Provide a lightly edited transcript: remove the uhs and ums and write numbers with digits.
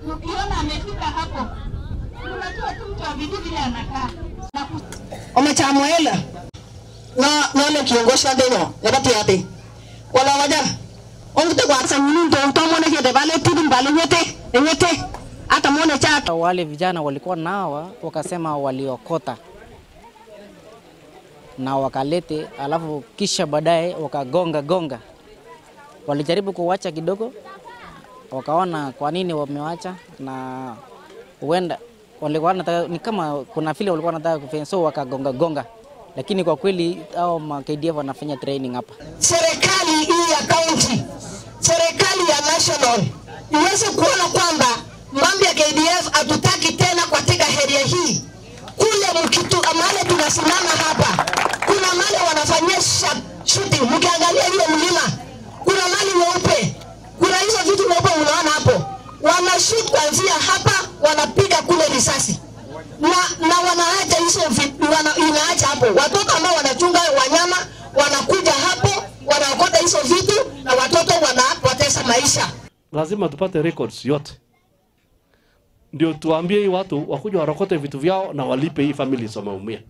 Ukiona amefika hapo, unajua tu mtu wa bidii vile anakaa. Omechamuela na nole kiongozi ndeno yabati ate wala waja ongite kwa sangunun to tomone ke bale tidum bale ngete ngete hata muone cha wale vijana walikuwa nao wakasema waliokota na wakalete, alafu kisha baadaye wakagonga gonga. Walijaribu kuwacha kidogo, wakaona kwa nini wamewacha, na huenda walikuwa wanataka, ni kama kuna vile walikuwa wanataka kufanya, so wakagonga gonga. Lakini kwa kweli hao KDF wanafanya training hapa. Serikali hii ya county, serikali ya national iweze kuona kwamba mambo ya KDF hatutaki tena katika area hii. Kule mkitu amale tunasimama hapa, kuna mali wanafanyia shooting. Mkiangalia ile mlima kuna mali nyeupe, kuna hizo vitu nyeupe unaona hapo, wanashoot kuanzia hapa, wanapiga kule risasi na wanaacha hizo inaacha hapo. Watoto ambao wanachunga wanyama wanakuja hapo, wanaokota hizo vitu na watoto wanapoteza maisha. Lazima tupate records yote ndio tuambie hii watu wakuja warokote vitu vyao na walipe hii families wameumia.